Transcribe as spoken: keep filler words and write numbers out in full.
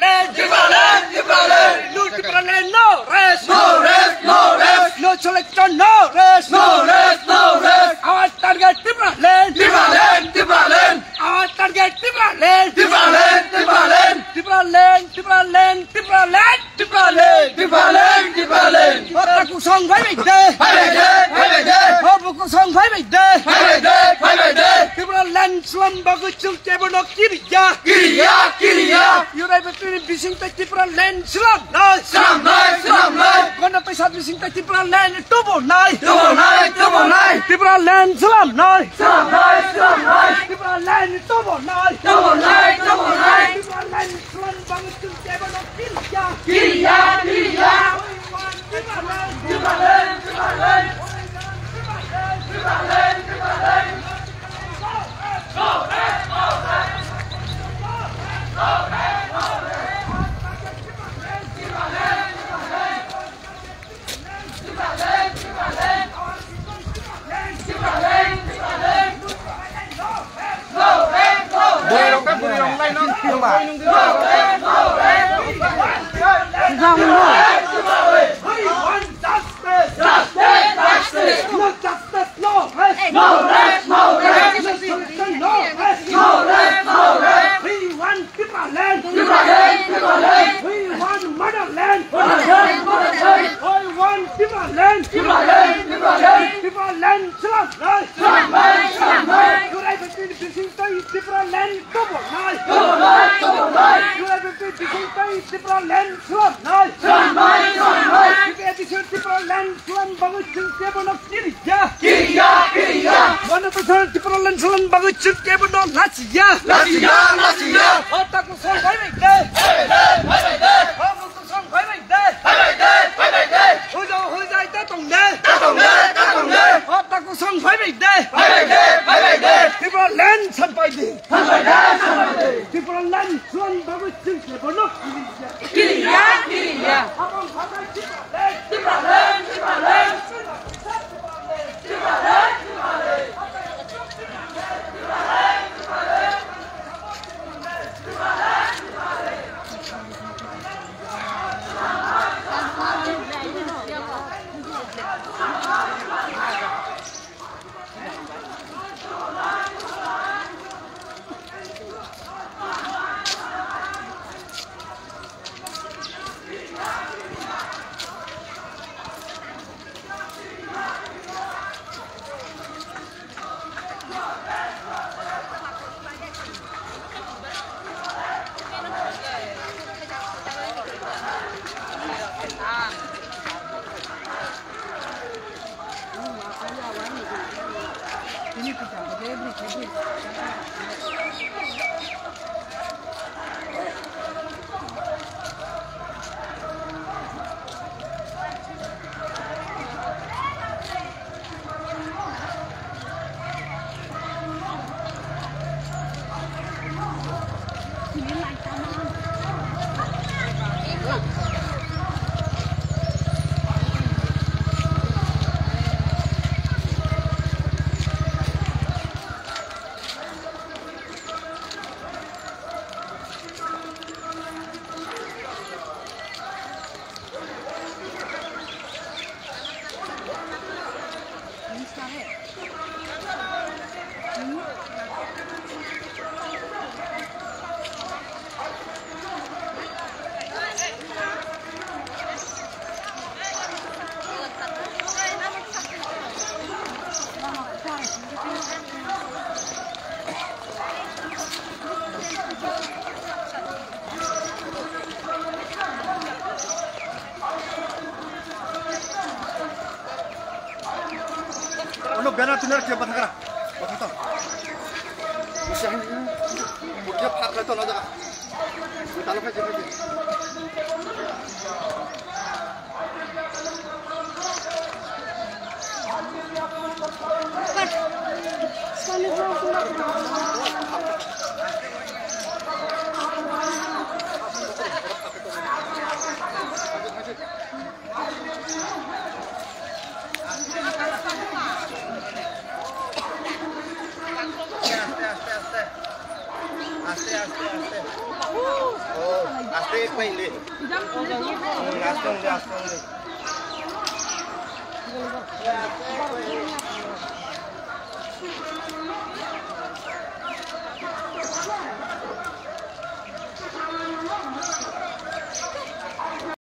Land. Tipraland, Tipraland. No Tipraland, no rest. No rest, no rest. No selection, no rest. No rest, no rest. Our target Tipraland. Tipraland, Tipraland. Our target Tipraland. Tipraland, Tipraland. Tipraland, Tipraland, Tipraland. Tipraland, Tipraland, Tipraland. O takusong phaibai de. Phaibai de, phaibai de. O bukusong phaibai de. Phaibai de, phaibai de. Tipraland slam bagwi chwng kebono kiriya. Kiriya, kiriya. United Bising tei Tipraland slamnai. Slamnai, slamnai. Gana Pesad bising tei Tipraland tubunai. Tubunai, tubunai. Tipraland slamnai. Slamnai, slamnai. Tipraland tubunai. Tubunai, tubunai. Tipraland slam bagwi chwng kebono kiriya. Kiriya, kiriya. We want Tipraland. Tipraland, Tipraland. Tipraland, Tipraland. Justice! Justice! No justice, no rest! No rest, no rest! No justice, no rest! No rest, no rest! We want Tipraland! Tipraland! Tipraland! We want motherland! Motherland! Motherland! We want Tipraland! Tipraland! Tipraland! Tipraland! Slamnai! Slamnai! Slamnai! July fifteen bising tei Tipraland tubunai! Tubunai! Tubunai! July fifteen bising tei Tipraland slamnai! Slamnai! Slamnai! Tipraland Tipraland slam bagwi chwng kebono kiriya. Kiriya, kiriya. Mano bwswk Tipraland slam bagwi chwng kebono lachiya. Lachiya, lachiya. O takusong phaibai de. Phaibai de, phaibai de. O takusong phaibai de. Phaibai de, phaibai de. Hujai, hujai ta tong de. Ta tong de, ta tong de. O takusong phaibai de. Phaibai de, phaibai de. Tipraland sampai di. Sampai de, sampai de. Tipraland slam bagwi chwng kebono kiriya. Kiriya, kiriya. Ono bena tunar ke bathakara. Bathato. Bisa hin. Bukia phak lai to na jaga. Talo khai jai. Aste, aste, aste. Aste, aste, aste. Oh, aste.